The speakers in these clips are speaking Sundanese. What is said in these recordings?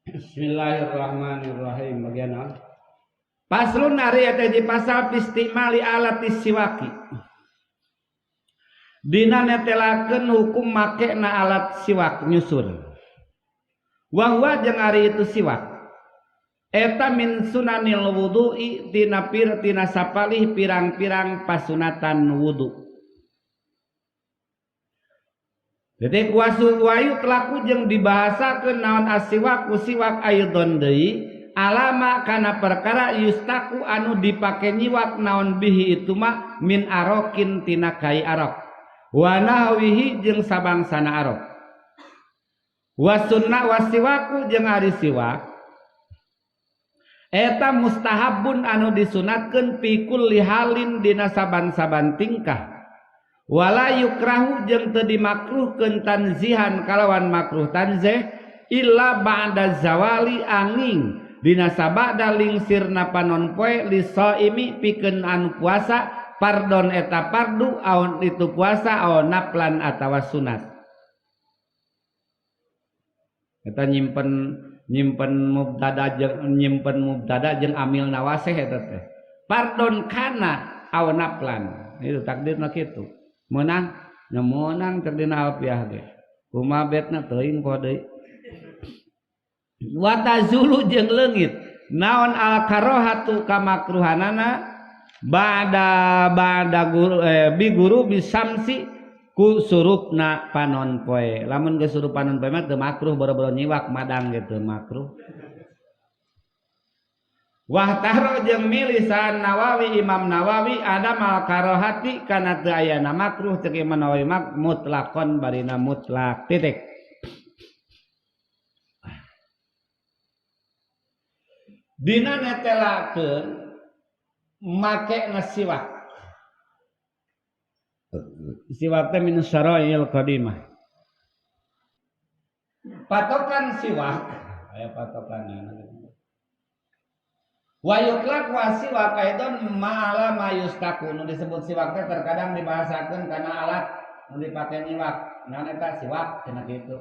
Bismillahirrahmanirrahim. Bagian naon? Paslon ari eta hiji pasal pistimali alat siwaki. Dina netelakeun hukum make na alat siwak nyusur. Wa huwa jeung ari itu siwak. Eta min sunanil wudu'i tina pir tina sapalih pirang-pirang pasunatan wudu. Jadi wasu wayu telaku jeung dibahasakeun naon asiwak ku siwak aidon deui alama kana perkara yustaku anu dipake nyiwak naon bihi itu mah min arokin tina kai arok wa nahwihi jeung sabangsana arok wa sunnah wasiwaku jeung ari siwak eta mustahabun anu disunatkeun fi kulli halin dina saban-saban tingkah wala yukrahu jeung teu dimakruhkeun tanzihan kalawan makruh tanzih illa ba'da zawali angin dina sabada lingsirna panon poe lisaimi pikeun anu puasa pardon eta pardu aon itu puasa aon naplan atawa sunat. Eta nyimpen mubtada jeung amil nawaseh eta teh pardon kana aon naplan itu takdirna kitu. Menang, nya meunang cek dina alfiah ge. Kumaha betna teuing poho deui. Wa tazulu jeung leungit naon al karahatu kamakruhanana ba'da guru bi guru bisamsi ku surupna panon poe. Lamun geus surup panon poe mah teu makruh boro-boro nyiwak madang ge teu makruh. Wah taro jeung milih sahan Nawawi Imam Nawawi ada mal karohati kana teu ayana makruh cek Imam Nawawi mak mutlakon barina mutlak titik. Dina netelakeun make na siwak. Siwak teh min syara'il qadimah. Patokan siwak aya patokanna. Wa yutlaq wa siwak aidon ma'ala ma yustaku. Nu disebut siwak teh terkadang dibahasakeun kana alat nu dipake nyiwak. Naon eta siwak cenah kitu.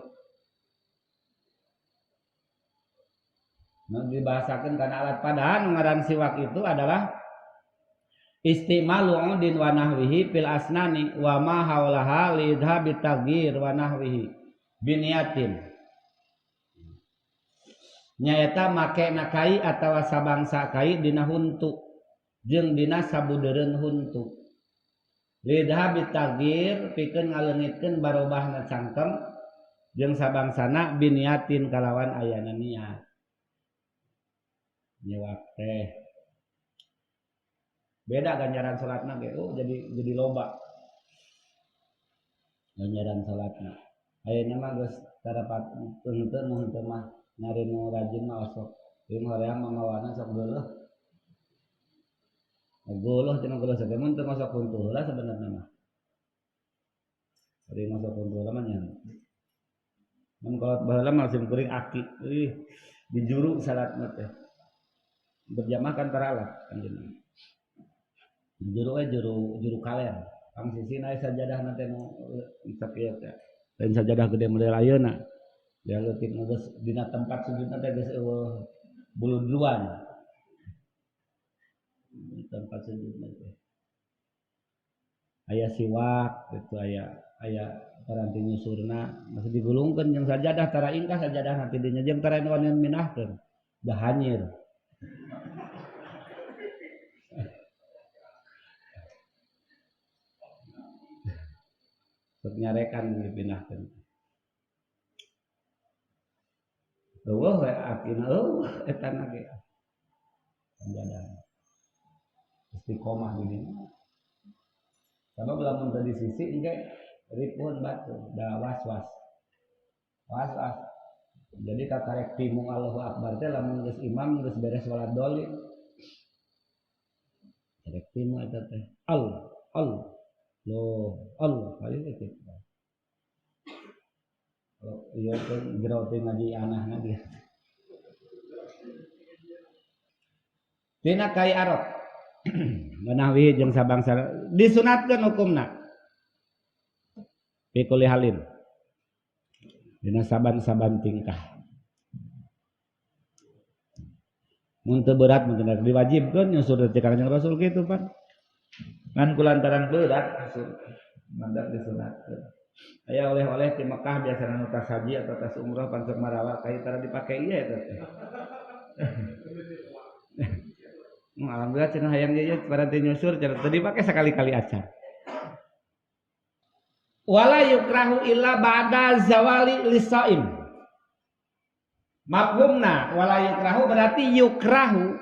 Nu dibahasakeun kana alat padahal nu ngaran siwak itu adalah istimalu udin wa nahwihi fil asnani wa ma haulaha li idhabi taghyir wa nahwihi biniyatin. Nyaeta make na kai atawa sabangsa kai dina huntu jeung dina sabudeureun huntu lidha bitagir pikeun ngaleungitkeun barobahna cangkem jeung sabangsana biniatin kalawan ayana niat nyiwak teh beda ganjaran salatna ge oh jadi loba ganjaran salatna ayeuna mah geus tarapat henteu nu henteu mah nyari nu rajin mah osok ieu hoream mah mawana sok geuleuh geuleuh cenah geuleuh sakeun mun teu masuk huntu heula sebenarnya mah ari masuk huntu heula mah nya mun kolot baheula mah sim kuring aki euy dijuru salatna teh berjamaah kan taralat anjeunna juru we juru kaler pang sisina sajadahna teh nu sakieu teh lain sajadah gede model ayeuna ya leutik nu geus dina tempat sujudna teh geus eueuh bulu duluan di tempat sujudna teh aya siwak gitu aya paranti nyusurna masih digulungkeun jeung sajadah tara ingkah sajadah nanti dinya jeung tara nu minahkeun da hanyir. Sok nyarekan dipindahkeun. Eueuh we akina eueuh eta na ge. Sajadah. Istiqomah di dinya. Sabab lamun teu di sisi engke ripuhun batu da was-was. Was-was. Jadi kakarek timung Allahu Akbar teh lamun geus imam geus beres salat dolin. Karek timung eta teh Allah Allah lo Allah hayu kitu. Iya teh jero teh ngaji anahna dia. Dina kai arok. Nahwi jeung sabangsa disunatkeun hukumna. Fi kulli halin. Dina saban-saban tingkah. Mun teu berat mun teu diwajibkeun nyusur teh Kangjeng Rasul kitu pan. Ngan kulantaran berat nyusur mandak disunatkeun. Aya oleh-oleh ti Mekah biasana nu tas haji atau tas umroh pan sok marawa ka tara dipake ieu eta teh. Alhamdulillah cenah hayang ieu paranti nyusur cenah teu dipake sakali-kali acan. Wala yukrahu illa ba'da zawali lisaim. Mafhumna wala yukrahu berarti yukrahu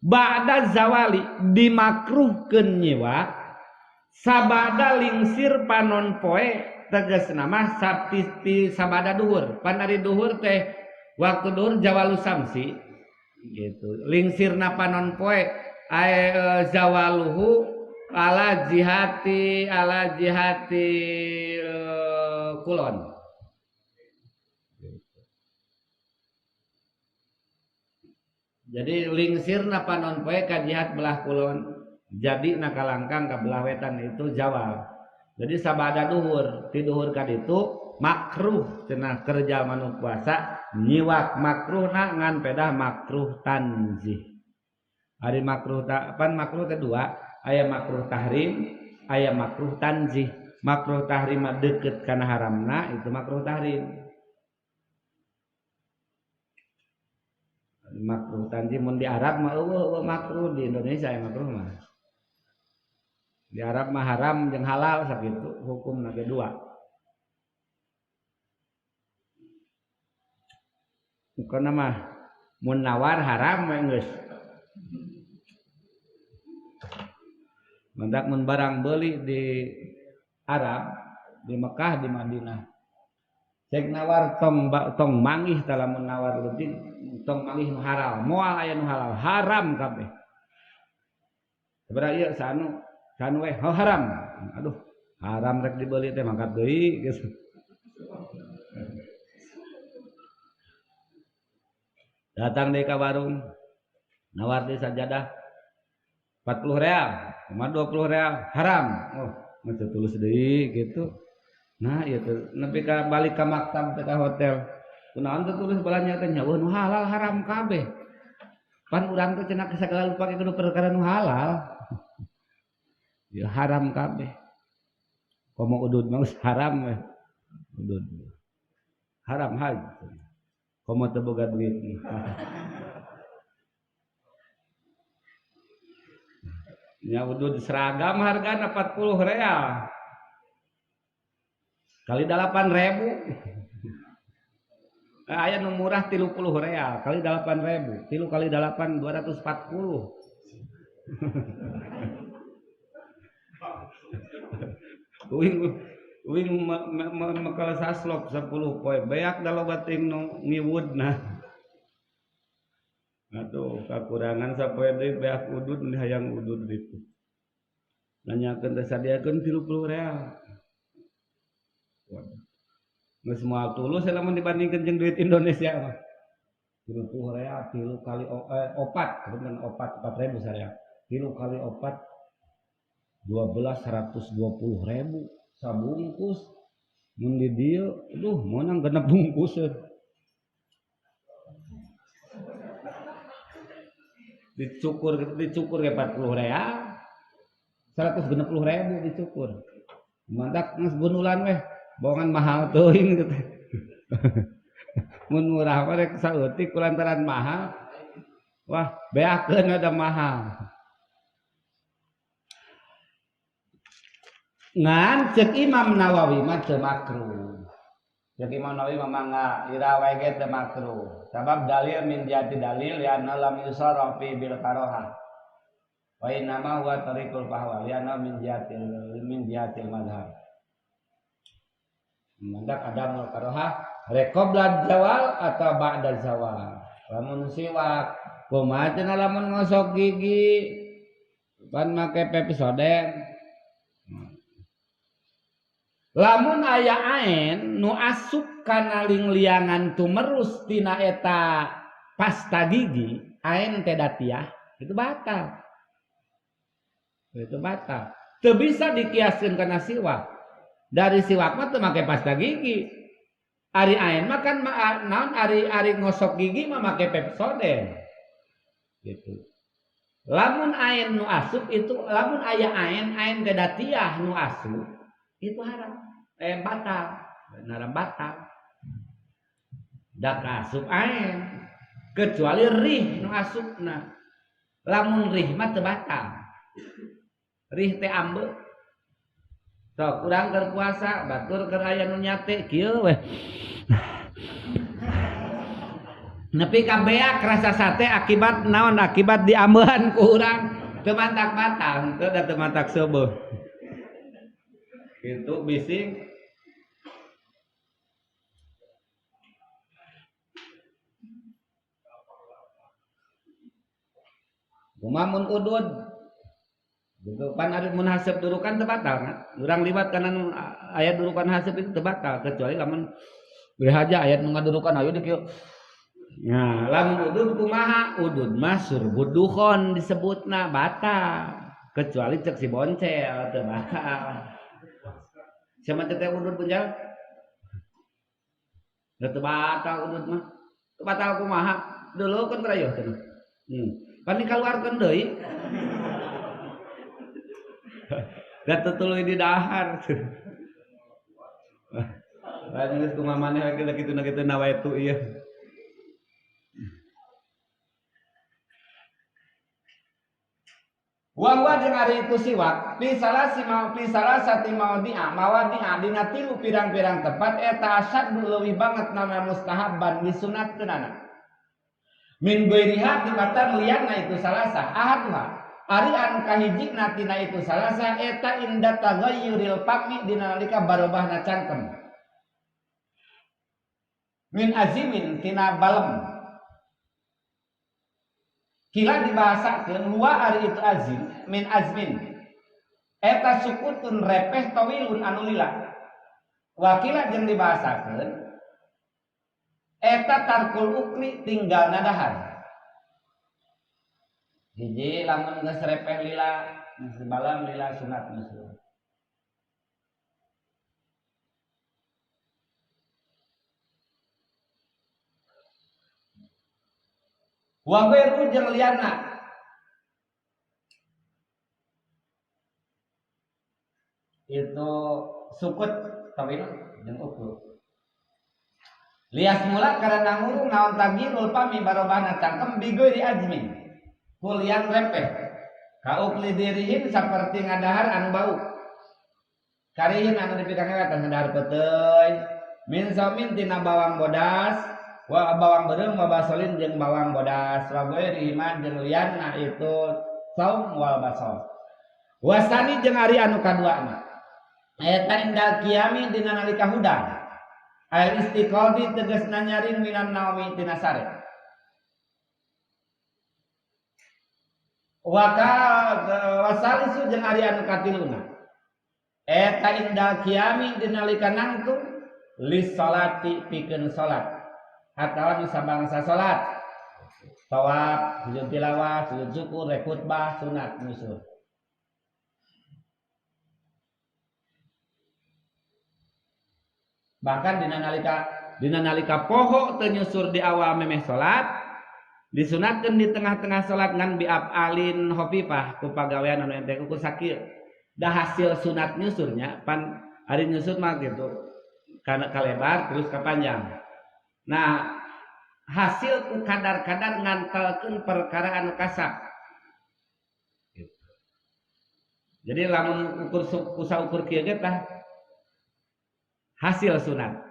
ba'da zawali dimakruhkeun nyiwak sabada lingsir panon poe tegasna mah sabti sabada duhur. Pan ari duhur teh waktu duhur jawalu samsi gitu. Lingsirna panon poe zawaluhu ala jihati kulon. Jadi lingsirna panon poe ka jihad belah kulon, jadi nakalangkang ka belah wetan itu zawal. Jadi sabada duhur, ti duhur ka ditu makruh cenah kerja manu puasa nyiwak makruhna ngan pedah makruh tanzih. Ari makruh pan makruh teh dua, aya makruh tahrim, aya makruh tanzih. Makruh tahrim mah deukeut kana haramna itu makruh tahrim. Makruh tanzih mun di Arab mah eueuh makruh, di Indonesia aya makruh mah. Di Arab mah haram jeung halal sakitu hukumna ge dua. Mukana mah mun nawar haram we geus. Mandak mun barang beuli di Arab, di Mekah, di Madinah. Cek nawar tong manggih tah lamun nawar leutik tong manggih nu halal, moal aya nu halal, haram kabeh. Sabaraha ieu sanu we oh, haram. Aduh, haram rek dibeli teh mangkat deui geus. Datang deui ka warung, nawar deui sajadah 40 real, cuma 20 real, haram. Oh, mah tulus deui gitu. Nah, ieu teh nepi ka balik ka maktab teh ka hotel. Kunaon teh tulus balanja teh nya eueuh nu halal haram kabeh. Pan urang teh cenah sagala rupa kudu perkara nu halal. Ya haram kabeh. Komo udud mah geus haram we. Udud. Haram haji. Komo teu boga duit. Nya udud seragam hargana 40 real. Kali 8.000. Aya nu murah 30 real kali 8.000. 3 kali 8 240. Uing mekal saslop 10 poe beak da loba ting nu ngiwudna. Aduh, kakurangan sapoe deui beak udud hayang udud ditu. Nanyakeun teh sadiakeun 30 real. Waduh. Geus moal tulus lamun dibandingkeun jeung duit Indonesia mah. 30 real 3 kali opat, bener opat 4.000 saya. 3 kali opat 12.120.000 sabungkus. Mun di dieu, aduh meunang genep bungkuseun. Dicukur ke 40 real. 160.000 dicukur. Mantak geus gunulan weh, bohongan mahal teuing gitu. Mun murah mah rek saeutik kulantaran mahal. Wah, beakeun ada mahal. Ngan cek Imam Nawawi mah teu makruh. Cek Imam Nawawi mah mangga ira wae ge teu makruh. Sabab dalil min jati dalil ya anna lam yusarraf fi bil karohah. Wa inna ma huwa tariqul fahwa li anna min jihatil madhab. Mandak ada mul karohah reqobla zawal atau ba'da zawal. Lamun siwak kumaha cenah lamun ngosok gigi pan make Pepsodent. Lamun aya aen nu asup kana lingliangan tumerus tina eta pasta gigi, aen teh datiah, itu batal. Itu batal. Teu bisa dikiaskeun kana siwak. Dari siwak mah teu make pasta gigi. Ari aen mah kan naon ari ngosok gigi mah make Pepsodent. Gitu. Lamun ain nu asup itu lamun aya ain ain gedatiah nu asup itu haram. Batal. Benar batal. Da asup ain kecuali rih nu asupna. Lamun rih mah teu batal. Rih teh ambe. Sok urang keur puasa batur keur aya nu nyate kieu weh. Nepi ka beak rasa sate akibat naon akibat diambehan ku urang teu mantak batal teu da teu mantak seubeut. Kitu bising. Kumaha mun udud? Gitu pan ari mun haseup durukan teu batal kan? Urang liwat kana nu aya durukan haseup itu teu batal kecuali lamun beli haja ayat nu ngadurukan ayo di kieu. Nah, lamun udud kumaha? Udud mah surbud dukhon disebutna batal. Kecuali cek si boncel teu batal. Siapa teh udud bunjal? Teu batal udud mah. Teu batal kumaha? Dulu kan rayuh teh. Pan dikaluarkeun deui. Da teu tuluy di dahar. Lain geus kumaha maneh we kitu na kitu nawaitu ieu. Wa jeung ari itu siwak fi salasi mau fi salasati maudi'a mawadi'a dina tilu pirang-pirang tempat eta asyaddu leuwih banget nama mustahabban disunatkeunana min ghairiha tibatan lianna itu salasa ahaduha ari anu kahijina tina itu salasa eta inda taghayyuril fami dina nalika barobahna cangkem min azimin tina balem. Kila dibahasakeun huwa ari itu azim min azmin eta sukutun repeh tawilun anu lila. Wakila jeung dibahasakeun eta tarkul ukli tinggal nadahar. Hiji lamun geus repeh lila geus balam lila sunat nyusul. Wa ghairu jeung liana itu sukut tawil jeung ukur. Lias mula karena ngurung naon tagirul pami barobahna cangkem bigoi di azmin kulian repeh kaukli dirihin saperti ngadahar anu bau karihin anu dipikang ngadahar peuteuy min saumin tina bawang bodas wa bawang beureum wa basolin jeung bawang bodas wa ghairihi jeung lianna itu saum wal basol wasani jeung ari anu kaduana eta indal qiyami dina nalika hudang al istiqadi tegasna nyaring minan naumi tina sare wa ka wasalisu jeung ari anu katiluna eta indal qiyami dina nalika nangtung lis salati pikeun salat atawa nu sabangsa salat tawaf sujud tilawah sujud syukur rek khutbah sunat nyusul. Bahkan dina nalika poho teu nyusur di awal memeh salat disunatkeun di tengah-tengah salat ngan biab alin khafifah ku pagawean anu ente ku sakieu. Da hasil sunat nyusurnya pan ari nyusur mah kitu kana kalebar terus ka panjang. Nah, hasil ku kadar-kadar ngantelkeun perkara anu kasab. Gitu. Jadi lamun ukur ukur kieu ge tah hasil sunat.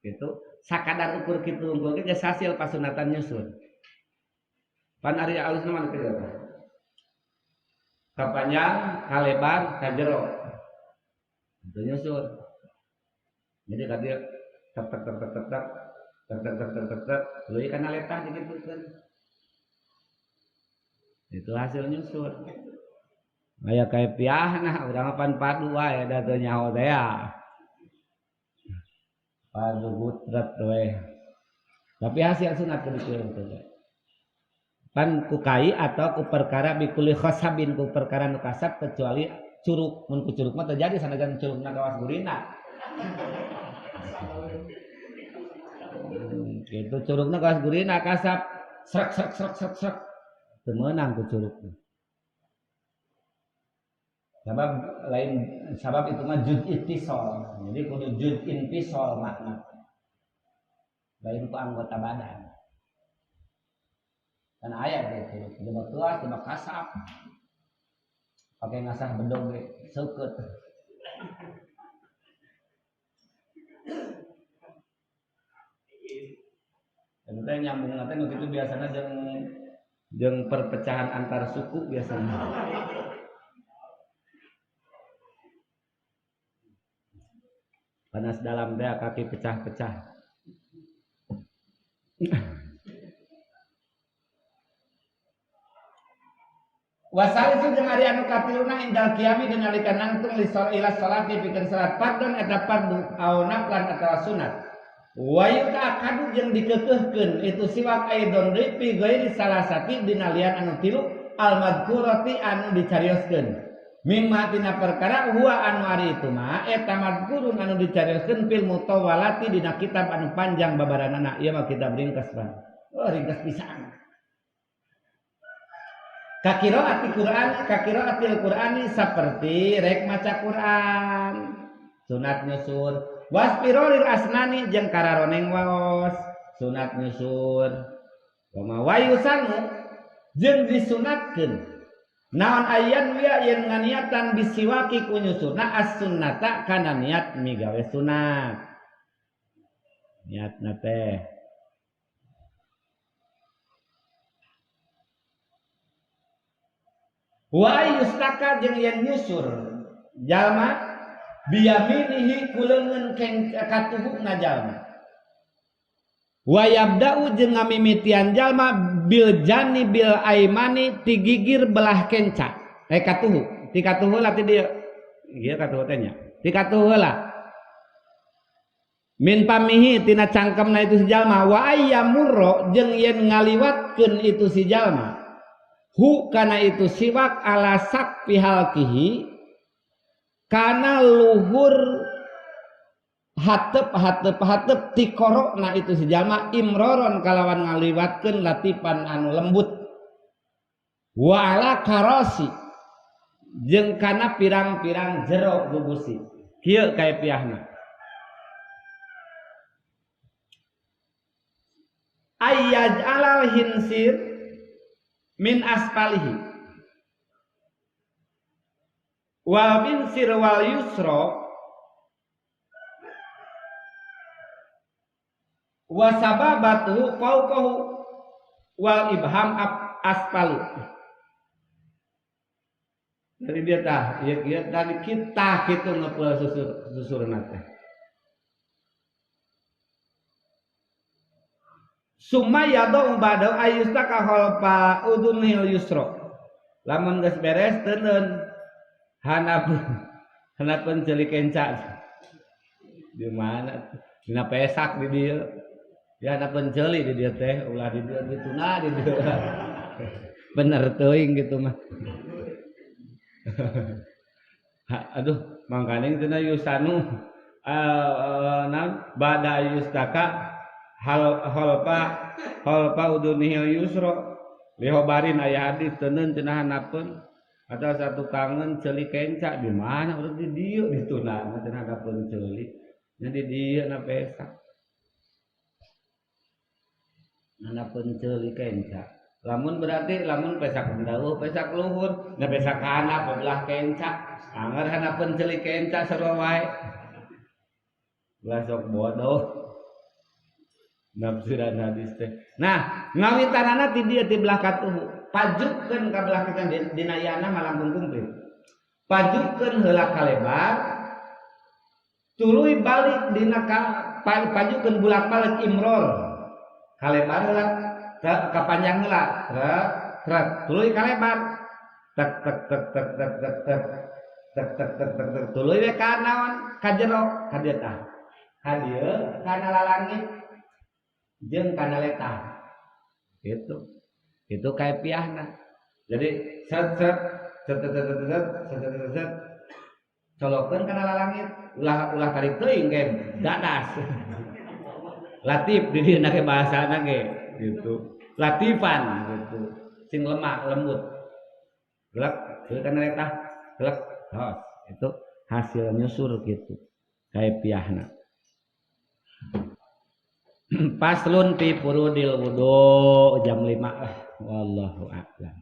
Gitu. Sakadar ukur kitu unggul ge geus hasil pasunatan nyusun. Pan ari alus mah kieu tah. Kapanjang, kalebar, kajero. Itu nyusun. Jadi ka dieu tek tek tek tek tek tek tek tek tek tek tek leuwih kana letah dikitukeun. Itu hasil nyusur. Aya kaifiahna urang pan padu wae da teu nyaho teh ya. Padu gutret we. Tapi hasil sunat kudu kieu teh. Pan ku kai atau ku perkara bikuli khasabin ku perkara nu kasab kecuali curug. Mun ku curug mah terjadi sanajan curugna kawas gurina. Gitu curugna kawas gurina kasab srek srek srek srek srek. Teu meunang ku curug. Sabab lain sabab itu mah juz ittisal. Jadi kudu juz infisal makna. Lain ku anggota badan. Kan aya teh curug, coba tuas, coba kasap. Pakai ngasah bedog ge seukeut. Eta teh nyambung teh nu kitu biasana jeung perpecahan antar suku biasana. Panas dalam teh kaki pecah-pecah. Wasalisu jeung ari anu katiluna indal qiyami dina nalika nangtung li ila salati pikeun salat fardhon eta fardu au naflan atawa sunat. Wa yuta'akadu jeung dikekeuhkeun itu siwak aidon deui fi ghairi salasati dina lian anu tilu al madkurati anu dicarioskeun. Mimma tina perkara huwa anu ari itu mah eta madkurun anu dicarioskeun fil mutawalati dina kitab anu panjang babaranana. Ieu mah kitab ringkas bang. Oh ringkas pisan. Kakiraati Quran, kakiraatil Qurani seperti rek maca Quran, sunat nyusur. Waspirolir asnani jeung kararoneng waos, sunat nyusur. Wama wayusanu jeung disunatkeun. Naon ayan wiya yen nganiatan bisiwaki ku nyusurna as-sunnata kana niat migawe sunat. Niatna teh wa yustaka jeung yen nyusur jalma biyaminihi ku leungeun katuhuna jalma wa yabda'u jeung ngamimitian jalma bil jani bil aimani ti gigir belah kenca katuhu ti katuhu lah ti dieu ieu katuhu teh nya ti katuhu heula min pamihi tina cangkemna itu si jalma wa ayyamurra jeung yen ngaliwatkeun itu si jalma hu kana itu siwak ala sak pihalkihi kana luhur hatep hatep hatep tikorokna itu si jalma imroron kalawan ngaliwatkeun latipan anu lembut wa ala karasi jeung kana pirang-pirang jero gugusi kieu kaepiahna ayyaj alal hinsir min asfalihi wal binsir wal yusra wa sababatuhu fawqahu wal ibham asfalu. Dari dia tah ieu kieu tadi kita kitu ngepeul susurna teh. Summa yadau ba'da ayustaka khalfa udunil yusra. Lamun geus beres teuneun hanapeun ceuli kenca. Di mana? Dina pesak di dieu. Ya hanapeun ceuli di dieu teh, ulah di dieu dituna di dieu. Bener teuing gitu mah. Aduh, mangkaning cenah yusanu naon ba'da ayustaka hal holpa udunihil yusro lihobarin ayah hadis tenen cenah hanapeun atau satu kangen ceuli kenca di mana urang di dieu dituna cenah hanapeun ceuli nya di dieu na pesak hanapeun ceuli kenca lamun berarti lamun pesak dawuh pesak luhur nya pesak handap belah kenca anger hanapeun ceuli kenca sarua wae ulah sok bodoh nafsiran hadis teh. Nah, ngawitanana ti dieu ti belah katuhu. Pajukeun ka belah kitan dina iana mah langkung kumplit. Pajukeun heula kalebar, tuluy balik dina pajukeun bulak-balik imror. Kalebar heula, kapanjang heula, trek trek, tuluy kalebar. Tek tek tek tek tek tek tek tek tek tek tek tek tuluy we ka naon? Ka jero, ka dieu tah. Ka dieu kana lalangit jeung kana letah. Gitu. Itu kaifiahna. Jadi set set set set set set set set set colokeun kana lalangit, ulah ulah tarik teuing ge dadas. Latif di dieu ge bahasana ge gitu. Latifan gitu. Sing lemah lembut. Gelek, kieu kan eta. Gelek, tos. Itu hasil nyusur gitu. Kaifiahna. Faslun fi furudil wudu, jam 5 lah. Wallahu a'lam.